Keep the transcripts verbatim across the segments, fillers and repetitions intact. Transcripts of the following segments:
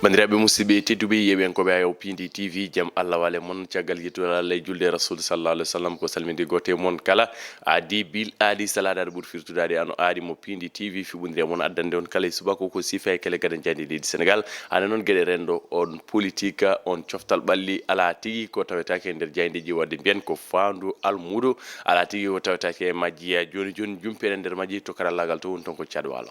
Banndiraaɓe musidɓe tedduɓe, yeeɓiyankooɓe Ayaw Piindi T V, jam Allah wale mon. Caggal yettude Allah e julde e Rasul sallallahu alaihi wasallam, ko salminde gooto e mon kala. Aadi bil aadi salaadaade ɓuri firtudaade ano aadi mo Piindi T V fiɓundiri e mon addande on kala e subaka ko sifa e kele gadan jaaynde leydi Senegal. Hannde noon geɗe renndo, on politique, on coftal ɓalli alaa tigi ko tawetaake e nder jaayndeeji wadde mbiyen ko faandu almuudo alaa tigi ko tawetaake e majji. Jooni jooni jumpeɗen nder majji to karallaagal to woni toon ko Caad Waalo.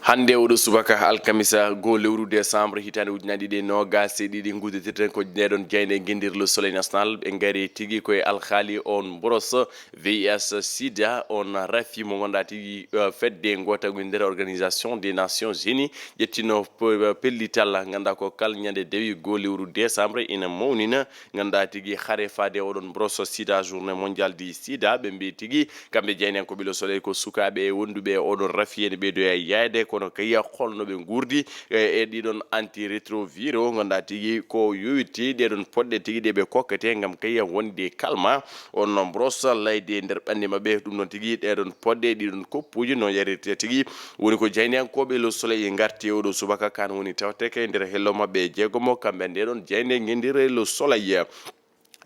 Hannde oɗo subaka alkamisa goo lewru décembre hitaande ujunaaji ɗiɗi e noogaas e ɗiɗi ngudditirten ko ndeɗon jaaynde ngenndir Le Soleil National. Ɓe ngari tigi koye alhaali on mboros V I H sida, on rafi mo ngannduɗaa tigi, eh, fedde ngootagol nder Organisation des Nations Unies ƴettino p-, pellital ngannduɗaa ko kala ñande dewi goo lewru décembre ina mawnina ngannduɗaa tigi hare faade oɗon mboros sida, journée mondiale du sida. Ɓe mbi tigi kamɓe jaayndiyankooɓe Le Soleil ko sukaaɓe e wonduɓe e oɗon rafi ene ɓeydoya yaayde, kono kay holno ɓe nguurdi e, e ɗiɗon antirétroviraux ngannduɗaa tigi ko yowiti ɗeɗon poɗɗe tigi ɗe ɓe kokkete ngam kay wonde kalma on mboros layde e nder ɓanndi maɓɓe. Ɗum noon tigi ɗeɗon poɗɗe ɗiɗon koppuuji no yarirte tigi woni ko jaayndiyankooɓe Le Soleil ngarti e oɗo subaka kan woni tawteke e nder hello maɓɓe e jeegomo kamɓe ndeɗon jaaynde ngenndire Le Soleil.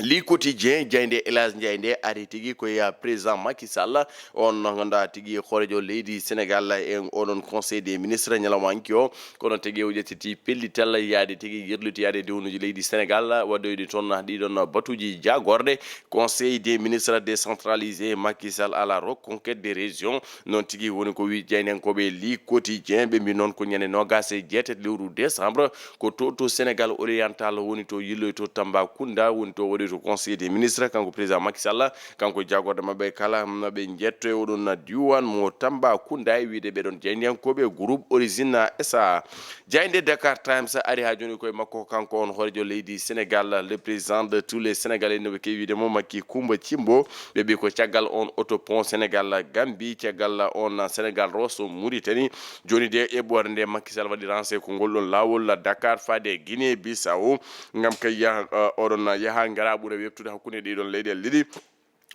Le Quotidien, jaaynde El Hadj Ndiaye nde ari tigi ko ya président Macky Sall, on ngannduɗaa tigi hooreejo leydi Senegal e oɗon conseil des ministres ñalawma hanki o, kono tigi o ƴettiti pellital yaade tigi yerluti yaade dewnuji leydi Senegal, waɗoyde toon ɗiɗon batuuji jaagorɗe. Conseil des ministres décentralisé, Macky Sall à la reconquête des régions, noon tigi woni ko wi jaayndiyankooɓe Le Quotidien, ɓe mbi noon ko ñande noogaas e jeetati lewru décembre, ko to, to Sénégal oriental woni to yilloy to Tambacounda, woni to waɗoy to conseil des ministres, kanko président Macky Sall, kanko jaagorɗe maɓɓe kala, ɓe njetto e oɗon diiwaan mo Tambacounda e wiyde ɓeɗon jaayndiyankooɓe groupe Origine S A. Jaaynde Dakar Times ari haa jooni koye makko, kanko on hooreejo leydi Senegal, le président de tous les Sénégalais, no ɓe keewi wiyde mo Macky Coumba Thimbo. Ɓe mbi ko caggal on autopont Sénégal Gambie, caggal on Sénégal Rosso Mauritanie. Jooni de eɓɓoore nde Macky Sall waɗi lancé ko ngol ɗon laawol Dakar faade Guinée Bissau, ngam kay yaha, eh, oɗon yaha ngara ɓura weɓtude hakkunde ɗiɗon leyɗe ɗiɗi.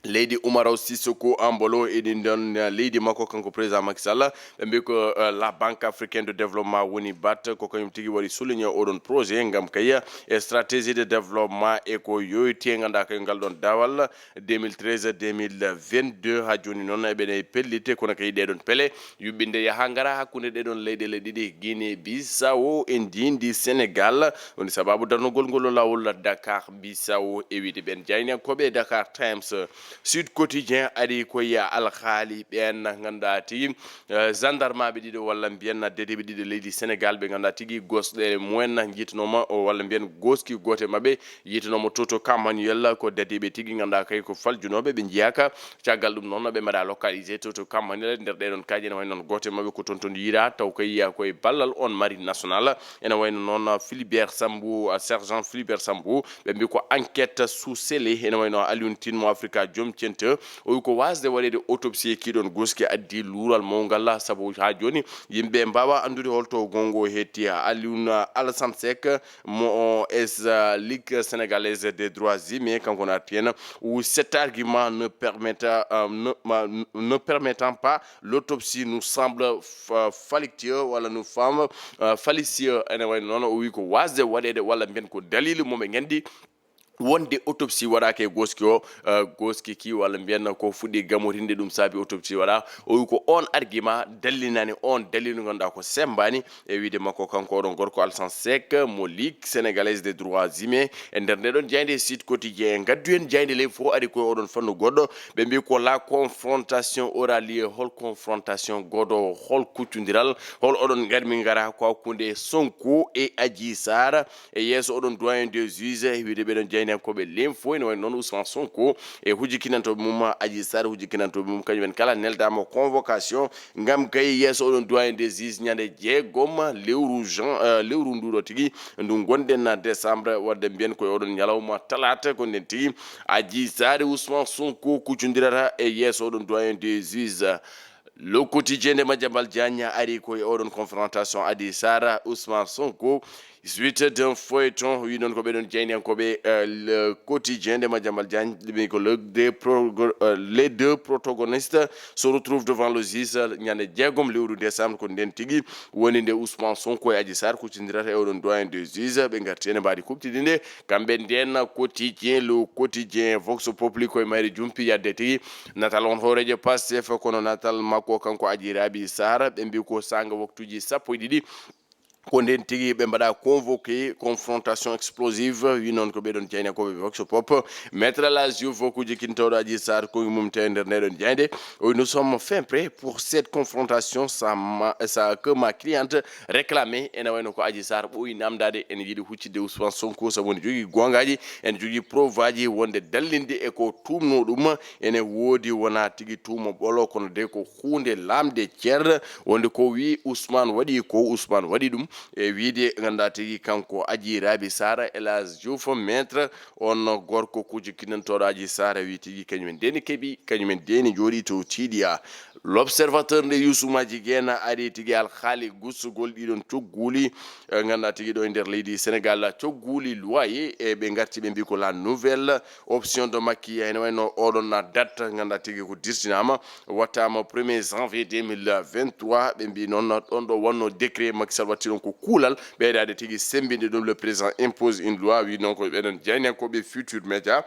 Leydi Umaro Sissoko Embalo e ɗin ɗon, eh, leydi makko kanko président Macky Sall, ɓe mbi ko, eh, la Banque Africaine de Développement woni bat ko kañum tigi waɗi souligné oɗon projet ngam kay e stratégie de développement e ko yoyti e ngannduɗaa kay ngal ɗon daawal deux mille treize deux mille vingt-deux. Haa jooni noon eɓene pellite kono kay ɗeɗon pele yuɓɓinde yaha ngara hakkunde ɗeɗon leyɗele ɗiɗi, Guinée Bissau e ndindi Sénégal. Woni sababu darnugol ngol laawol Dakar Bissau e wiyde ɓen jaayndiyankooɓe Dakar Times. Sud Quotidien ari koye alhaali ɓeen ngannduɗaa tigi, eh, gendarmeɓe ɗiɗo walla mbiyen dadiiɓe ɗiɗo leydi Sénégal ɓe ngannduɗaa tigi gosɗe mumen njiitanooma o walla mbiyen goski gooto e maɓɓe yiitanooma Toto Camp Manuel ko dadiiɓe tigi ngannduɗaa kay ko faljunooɓe ɓe njiyaaka. Caggal ɗum noon ɓe mbaɗa localisé Toto Camp Manuel nder ɗeɗon kaaji ene wayi noon gooto e maɓɓe ko toon toon yiira taw kay yiya koye ballal on marine nationale. Ene wayno noon Philibert Sambou, sergent Philibert Sambou, ɓe mbi ko enquête sous scellé. Ene wayno Alioune Tine mo Africa Jom Cente, o wi ko wasde waɗeede autopsie kiɗon goski addi luural mawngal, sabu haa jooni yimɓe mbawa anndude holto gongo hetti. Alioune Alassane Seck mo S, Ligue Sénégalaise des Droits Humains, kanko no arti heen, o wi cet argument ne permet, euh, ne, ma, ne permettant pas l'autopsie nous semble fa-, fallacieux walla nous semble, euh, fallacieux. Ene wayno noon o wi ko wasde waɗeede walla mbiyen ko dalilu mo ɓe nganndi wonde autopsie waɗaaka e gooski o, eh, gooski ki walla mbiyen ko fuɗɗi gamorinde ɗum saabi autopsie waɗa. O wi ko on argument dallinani on dalilu ngannduɗaa ko sembaani e wiyde makko kanko oɗon gorko Alassane Seck mo Ligue Sénégalaise des Droits Humains. E nder nde ɗon jaaynde Sud Quotidien ngaddu en jaaynde ley fof ari koye oɗon fannu goɗɗo. Ɓe mbi ko la confrontation aura lieu. Hol confrontation godo, hol kuccondiral, hol oɗon ngarmi ngara ko hakkunde Sonko e Adji Sarr? E yeeso oɗon doyen des juges, e wiyde ɓeɗon jaayndiyankooɓe L'Info, ene wayi noon Ousmane Sonko e hujjikinantooɓe mum, Adji Sarr hujjikinantooɓe mum, kañum en kala neldaama convocation ngam kay yeeso oɗon doyen des juges ñande jeegom lewru jan-, eh, lewru nduɗo tigi, ndu ngonɗen décembre, wadde mbiyen koye oɗon ñalawma talaata gonɗen tigi. Adji Sarr e Ousmane Sonko kuccondirata e yeeso oɗon doyen des juges. Le Quotidien nde Madiambal Diagne ari ko e oɗon confrontation Adji Sarr, Ousmane Sonko. Suite d'un feuilleton, wi noon ko ɓe ɗon jeyniyankooɓe, euh, le quotidien de Madiambal Diagne, ɓe ko le deux progo- euh, les deux protagonistes se retrouvent devant le juge ñande jeegom lewru décembre. Ko nden tigi woni nde Ousmane Sonko e Adji Sarr kuccindirata e oɗon doyen des juges, ɓe ngarti ene mbaadi kuɓtidinde kamɓe nden. Quotidien, le quotidien, Vox Populi koye mayre jumpi yadde tigi natal on hooreejo Pastef, kono natal makko kanko Adji Raby Sarr, ɓe mbi ko sanga waktuji sappo e ɗiɗi. Ko nden tigi ɓe mbaɗa convoqué, confrontation explosive, wi noon ko ɓe ɗon jeyna ko ɓe Vox Pop. Maître El Hadj Diouf ko jikkintoɗo Adji Sarr ko mum te nder nde ɗon jeyde. O wi nous sommes fin prêts pour cette confrontation, ça ma- ça que ma cliente réclamé. Ene wayno ko Adji Sarr ɓooyi namdade, ene yiɗi huccitde Ousmane Sonko sabu ne jogii gongaji, ene jogii preuve aji wonde dallinde e ko tumno ɗum. Ene woodi wona tigi tuuma ɓolo, kono de ko huunde lamde ceer, wonde ko wi Ousmane waɗi ko, Ousmane waɗi ɗum. E wiide ngannduɗaa tigi kanko Adji Raby Sarr, El Hadj Diouf, maître on gorko kuji kinantoɗo Adji Sarr wi tigi kañum en deni keɓi, kañum en deni jooɗi to tiiɗiya. L'Observateur nde Youssouma Jigéen ari tigi alhaali gustugol ɗiɗon cogguuli, eh, ngannduɗaa tigi ɗo e nder leydi Sénégal, cogguuli loyer, e ɓe ngarti ɓe mbi ko la nouvelle option de Macky, ene wayno oɗon na date ngannduɗaa tigi ko dirtinaama, wattaama premier janvier deux mille vingt-trois. Ɓe mbi noon ɗon ɗo wonno décret Macky Sall watti ɗon ko kuulal ɓeydaade tigi semmbinde ɗum. Le président impose une loi, wi noon ko ɓeɗon jayniyankooɓe Futur Média.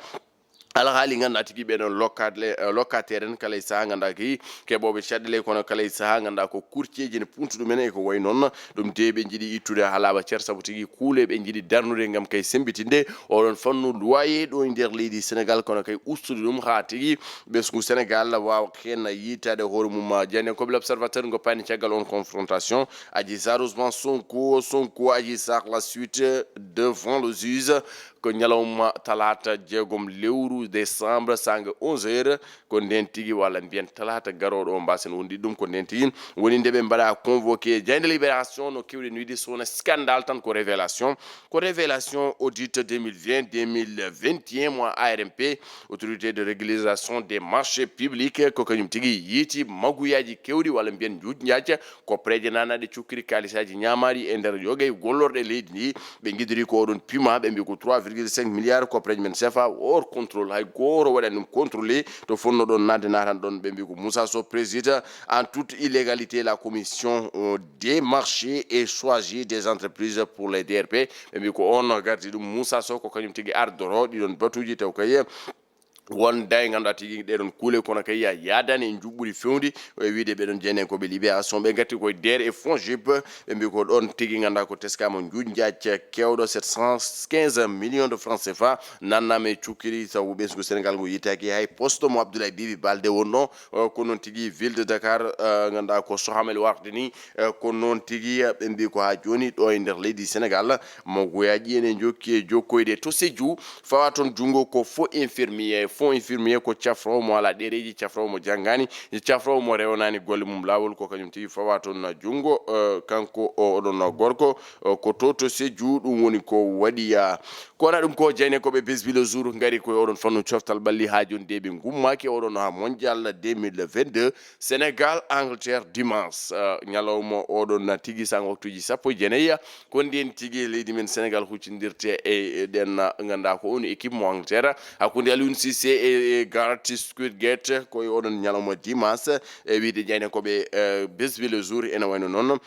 Alhaali ngannduɗaa tigi ɓeɗon locataire, eh, locataire en kala e sahaa ngannduɗaa ki keɓooɓe caɗeele, kono kala e sahaa ngannduɗaa ko courtier ji ne puntu ɗumen e ko wayi noon. Ɗum de ɓe njiɗi ittude haa laaɓa cer, sabu tigi kuule ɓe njiɗi darnude ngam kay semmbitinde oɗon fannu loyer ɗo e nder leydi Sénégal, kono kay ustude ɗum haa tigi ɓesngu Sénégal waawa heen yiitaade hoore mum. Jeyniyankooɓe L'Observateur ngo paani caggal on confrontation. Adji Sarr Ousmane Sonko, Sonko Adji Sarr, la suite devant le juge. Ko ñalawma talaata jeegom lewru décembre, sanga onze heures. Ko nden tigi, walla mbiyen talaata garooɗo o, mbasen wonde ɗum ko nden tigi woni nde ɓe mbaɗa convoqué. Jaaynde Libération no keewɗen wiide, so wona scandale tan ko révélation. Ko révélation audit deux mille vingt, deux mille vingt et un mo A R M P, Autorité de régularisation des marchés publics, ko kañum tigi yiiti maguyaaji keewɗi, walla mbiyen njuuj njaaj, ko preeje nanaɗe cukkiri kaalisaaji ñaamaaɗi e nder yoga e gollorɗe leydi ndi. Ɓe ngiɗiri ko oɗon pima, ɓe mbi ko trois virgule cinq milliards ko preeje men C F A hors contrôle, hay gooto waɗani ɗum contrôlé. To fonno ɗon naatde naatan ɗon, ɓe mbi ko Moussa Sow, président en toute illégalité la commission, euh, des marchés et choisi des entreprises pour les D R P. Ɓe mbi ko on gardi ɗum, Moussa Sow, ko kañum tigi ardoro ɗiɗon batuuji, taw kay won day ngannduɗaa tigi ɗeɗon kuule kono kay ya yaadani e njuɓɓudi fewndi. E wiide ɓeɗon jeynen ko ɓe Libération, ɓe gatti koye D E R e FONGIP. Ɓe mbi ko ɗon tigi ngannduɗaa ko teskaama njuuj njaaj kewɗo sept cent quinze millions de francs C F A nannaama e cukkiri, sabu ɓesngu Sénégal ngu yittaaki hay poste mo Abdoulaye Bibi Baldé wonno. Eh, ko noon tigi ville de Dakar, eh, ngannduɗaa ko Soham El Wardini, eh, ko noon tigi, eh, ɓe mbi ko haa jooni ɗo e nder leydi Sénégal, maguyaaji ene njokki e jokkoyde to Sédhiou, fawa toon junngo ko faux infirmier. Faux infirmier ko cafroowo mo alaa ɗereeji, cafroowo mo janngaani, cafroowo mo rewnaani golle mum laawol, ko kañum tigi fawa toon junngo, eh, kanko o, oɗon gorko, eh, ko to, to Sédhiou, ɗum woni ko waɗi, ah, ko wona ɗum ko jeyne ko ɓe Besbi le Jour ngari koye oɗon fannu coftal ɓalli haa jooni de ɓe ngummaaki oɗon haa mondial deux mille vingt-deux, Sénégal, Angleterre, dimanche, eh, ñalawma oɗon na tigi sang waktuuji sappo e jeenayi. Ko ndeen tigi leydi men Sénégal huccindirte e, e ɗen, eh, ngannduɗaa ko on équipe mo Angleterre, hakkunde Aliou Cissé e, e Gareth Southgate, ko e oɗon ñalawma dimanche, e wiide jeyne ko ɓe, eh, Besbi le Jour ene wayno noon.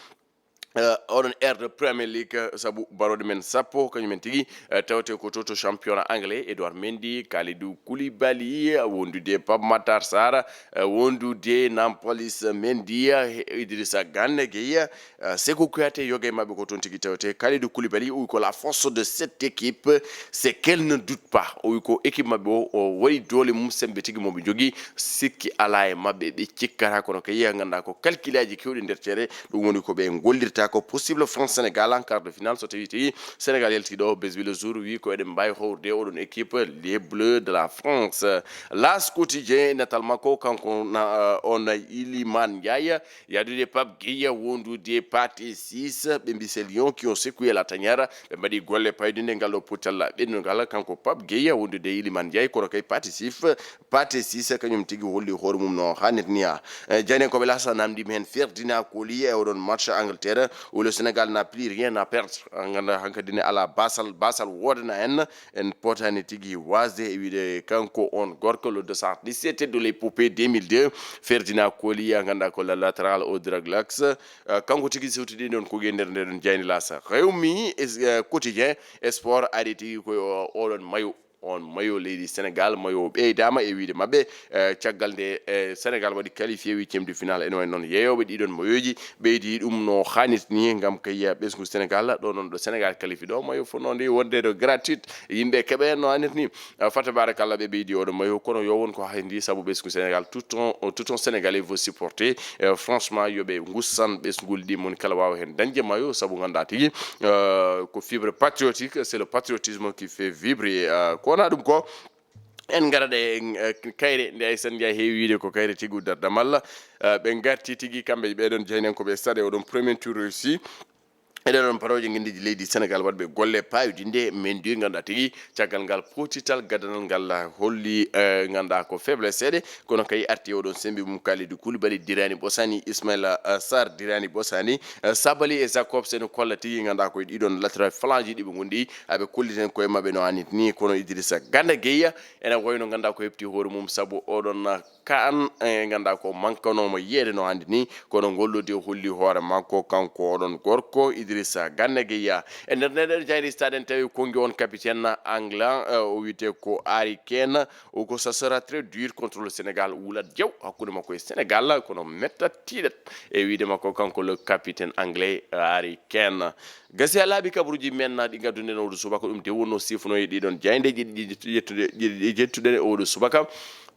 Eh, oɗon erde Premier League, eh, sabu barooɗe men sappo, kañum en tigi, eh, tawte ko to, to championnat anglais, Edouard Mendy, Kalidou Koulibaly, eh, wondude Pape Matar Sarr, eh, wondude Nampalys Mendy, eh, Idrissa Gana Gueye, eh, Cheikhou Kouyaté, yoga e maɓɓe ko toon tigi tawte. Kalidou Koulibaly, o wi ko la force de cette équipe, c'est qu'elle ne doute pas. O wi ko équipe maɓɓe o, o waɗi doole mum sembe tigi mo ɓe njogii, sikki alaa e maɓɓe, ɓe cikkata, kono kay ngannduɗaa ko calculaji keewɗi nder ceere. Ɗum woni ko ɓe ngollirta ko possible France Sénégal en quart de finale, so tawi tawi Sénégal yalti ɗo. Besbi le Jour wi ko eɗen mbaawi howrude oɗon équipe, les Bleus de la France. L'As Quotidien, natal makko, kanko na, uh, on Iliman Ndiaye, yaadude Pape Gueye, wondude Pathé Ciss, ɓe mbi c'est Lions qui ont secoué la tanière, ɓe mbaɗi golle paydunde ngal ɗo potal ɓennungal, kanko Pape Gueye, wondude Iliman Ndiaye, kono kay Pathé Ciss, Pathé Ciss kañum tigi holli hoore mum no hannirta ni. E, jeynen ko ɓe L'As namndii mi heen Ferdinand Coly e oɗon match Angleterre, Ou le Sénégal n'a plus rien à perdre. Ngannda hankadi ne alaa basal, basal woodana en, en potani tigi wasde e wiide kanko on gorko, le deux cent dix-sept de l'épopée deux mille deux, Ferdinand Coly, a ngannda ko la latéral au draglax. Eh, kanko tigi sewtidi ɗon ko e nder nde ɗon jayndi lasa. Rewmi, eh, quotidien, sport ari tigi ko o-, oɗon mayo. On mayo leydi Sénégal, mayo o ɓeydama e wiide maɓɓe, eh, caggal nde, eh, Sénégal waɗi qualifié huitième de finale, ene wayi noon yeeyooɓe ɗiɗon mayoji ɓeydi ɗum no hannirta ni, ngam kay ɓesngu Sénégal ɗo noon ɗo Sénégal qualifié ɗo, mayo fof noon ndi wonde ɗo gratuite, yimɓe keɓe no hannirta ni. Eh, fa tabarakallah, ɓe ɓeydi oɗo mayo, kono yo won ko hayndi sabu ɓesngu Sénégal, tout un, tout un Sénégalais veut supporter. Eh, franchement, yo ɓe ngussan ɓesnguuli ɗi, mon kala waawa heen dañde mayo, sabu nganndaa tigi, eh, ko fibre patriotique, c'est le patriotisme qui fait vibrer. Eh, ko wonaa ɗum ko, en ngarat e, eh, kayre, nde Aysata Ndiaye heewi wiide ko kayre tigi uddata damal. Eh, ɓe ngarti tigi kamɓe ɓeɗon jaynankooɓe e stade e oɗon premier tour réussi. Eɗen ɗon parooje ngenndiiji leydi Sénégal waɗɓe golle paayodinɗe, men duwi nganndaa tigi caggal ngal pootital gaddanal ngal holli, eh, nganndaa ko faiblesse seeɗe, kono kay arti e oɗon sembi mum Kalidou Koulibaly dirani ɓosani, Ismaïla, eh, Sarr dirani ɓosani, eh, Sabali e Jacobs ene kolla tigi nganndaa koye ɗiɗon latéral flanche ɗi ɓe ngondi, aɓe kolliten koye maɓɓe no hannirta ni, kono Idrissa Gana Gueye ene wayno nganndaa ko heɓti hoore mum sabu oɗon, eh, Kaan, eh, nganndaa ko mankanooma yiyeede no hannde ni, kono ngol ɗo de holli hoore makko, kanko oɗon gorko, Idrissa Gana Gueye. E nder nde ɗen jayri stade en tawi konngi on capitaine England, eh, o wiyetee ko Harry Kane, o ko ça sera très dur contre le Sénégal, wulat jaw hakkunde makko e Sénégal, kono mettat tiiɗat e wiyde makko kanko le capitaine anglais Harry Kane. Gasi a laaɓi kabaruuji men ɗi ngadduɗen oɗo subaka, ɗum de wonno sifuno e ɗiɗon jayndeeji ɗi ƴettude-, ɗi ƴettuɗen e oɗo subaka.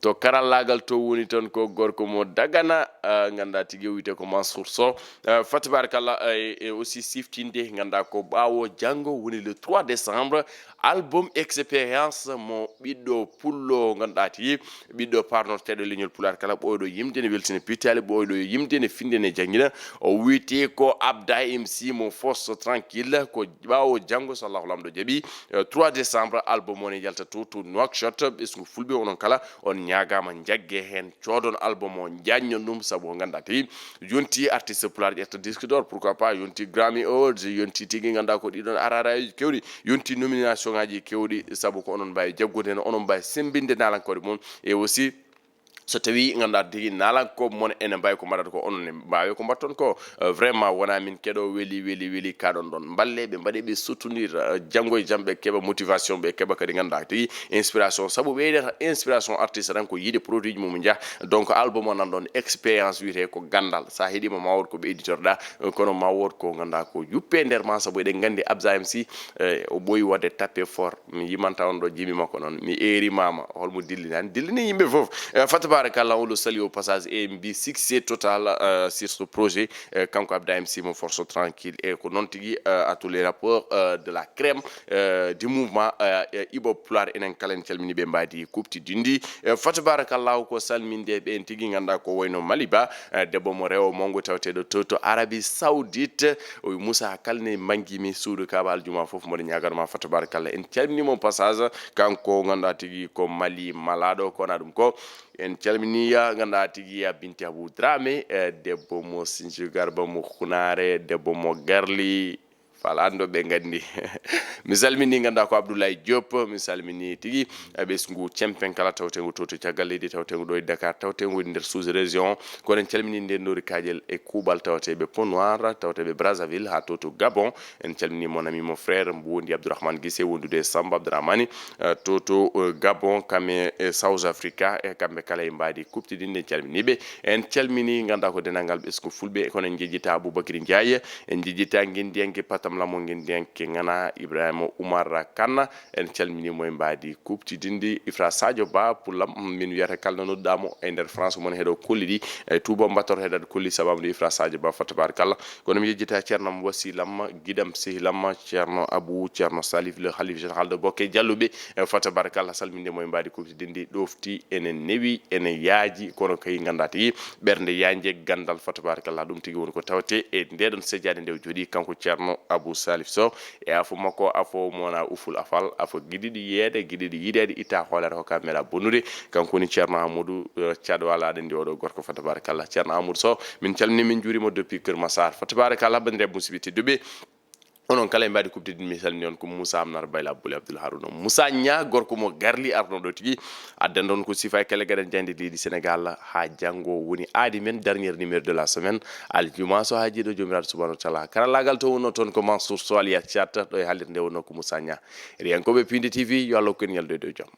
To karallaagal to woni toon ko gorko mo Dagana, ah, nganndaa tigi o wiyetee ko Mansour Sow. Ah, fa tabarakallah, eh, e aussi siftinde, nganndaa ko ɓaawo janngo woni le trois décembre, album expérience mo ɓiɗɗo pullo, nganndaa tigi ɓiɗɗo parnorteeɗo leñol Pulaar kala, ɓooyɗo yimde ne weltina pittaali, ɓooyɗo yimde ne finde ne janngina. O wiyetee ko Abda M C mo Force Tranquille, ko ɓaawo janngo, so Allahu Laamɗo jaɓi, eh, trois décembre, album o ne yalta to, to Nouakchott. Ɓesngu Fulɓe onon kala, on ñaagaama njagge heen, coodon album o, njaññon ɗum, sabu ko nganndaa tigi yonti artiste Pulaar ƴetta disque d'or, pourquoi pas, yonti Grammy Awards, yonti tigi nganndaa ko ɗiɗon araraji kewɗi, yonti nomination ngaji kewɗi, sabu ko onon mbaawi jaggude heen, onon mbaawi semmbinde naalankooɓe mon, e aussi so tawi nganndaa tigi naalankooɓe mon ene mbaawi ko mbaɗata ko, onon ne mbaawi ko mbaɗton ko. Eh, vraiment wonaa min keɗo weli, weli, weli, kaɗon ɗon. Mballe ɓe mbaɗe ɓe sottondir, eh, janngo e jam ɓe keɓa motivation, ɓe keɓa kadi nganndaa tigi inspiration. Sabu ɓeydata inspiration artiste tan ko yiide produit ji mum njaha. Donc album o nan ɗon expérience wiyetee ko ganndal. Sa heɗiima ma wood ko ɓeyditotoɗa, eh, kono ma wood ko nganndaa ko yuppe e nder ma, sabu eɗen nganndi Abza M C, eh, o ɓooyi waɗde tappe fort. Mi yimanta on ɗo jimi makko noon. Mi eeri mama. Holmo dillini? An dillini yimɓe fof. Eh, fa tabarakallah, on le salue au passage et mbi succès total, euh, sur ce projet. Eh, kanko Abda M C mo Force Tranquille. E ko noon tigi, euh, à tous les rapports, euh, de la crème, euh, du mouvement, euh, eh, Ibo Pulaar, enen kala en calmini ɓe mbaadi kuɓti dindi. Eh, fa tabarakallahu, ko salminde ɓeen tigi nganndaa ko wayno Maliba, eh, debbo mo rewo mongo taweteeɗo to, to Arabie Saoudite. O wi, Moussa, kala ne manngi mi suudu Kaaba aljuma fof, mboɗo ñaaganoo ma fa tabarakallah. En calminii mo passage, kanko nganndaa tigi ko Mali malaaɗo, ko wonaa ɗum ko. En calminii ya nganndaa tigi ya Binti Abou Dramé, eh, debbo mo Sinju Garba mo Xunaare, debbo mo Garli, fala anndo ɓe nganndi. Mi salminii nganndaa ko Abdoulaye Diop, mi salminii tigi, eh, ɓesngu Cempen kala tawteengu to, to caggal leydi, tawteengu ɗo e Dakar, tawteengu e nder sous-région. Kono en calminii ndenndoori Kaƴel e kuuɓal tawateeɓe Pointe Noire, tawateeɓe Brazzaville, haa to, to Gabon. En calminii mon ami, mon frère, Mbondi Abdourahmane Guissé, wondude e Samba Abdourahmane, eh, to, to, eh, Gabon, kam e, e South Africa, e kamɓe kala e mbaadi kuɓtidinde, en calminii ɓe. En calminii, nganndaa ko denndaangal ɓesngu Fulɓe, kono en njejjitaa Aboubacry Ndiaye, en njejjitaa ngenndiyanke Patam Lamo, ngenndiyanke Ngana Ibrahima Oumar Kane, en calminii mo e mbaadi kuɓtidindi. Ifra Sadio Ba, pullam, min wiyata kala no nodduɗaa mo e nder France, mon heɗo kolli ɗi, e Touba Mbator heɗat kolli sababu nde Ifra Sadio Ba, fa tabarakallah. Kono mi yejjita ceerno am, wasilam, giɗam, sehilam, ceerno Abou, ceerno Salif, le Khalif général de Bokke Jalluɓe, e fa tabarakallah, salminde mo e mbaadi kuɓtidindi, ɗofti, ene newi, ene yaaji, kono kay nganndaa tigi ɓernde yaajnde ganndal, fa tabarakallah, ɗum tigi woni ko tawte e ndeɗon sejjaade nde o jooɗii, kanko ceerno Abou. Abou Salif Sow e afo makko, afo mona uful afal, afo giɗiɗi yeede, giɗiɗi yiɗeede, itta hoolere hokka meeɗa bonude. Kanko woni Ceerno Amadou, eh, Caɗo Ala ɗen ndi oɗo gorko fa tabarakallah. Ceerno Amadou Sow, min calmini, min juurima depuis Kër Massar. Fa tabarakallah, bandiraɓe musidɓe tedduɓe. Onon kala e mbaɗi kubtidin, mi salmini on ko Moussa Amnar Bayla Bouli Abdoul Harouna. Moussa Nia, gorko mo garli arno ɗo tigi. Addan ɗon ko sifa e kelle gaɗen jayde leydi Sénégal. Ha janngo woni aadi men, dernier numéro de la semaine. Aljuma so haaji ɗo Joomiraaɗo subhanahu wa taala. Karallagal to wonno toon ko Mansour Sow alias Thiat, ɗo e haalirde nde wonno ko Moussa Nia. Riyankoɓe Pinde T V, yo Allah hokku en ñalɗo e dow jam.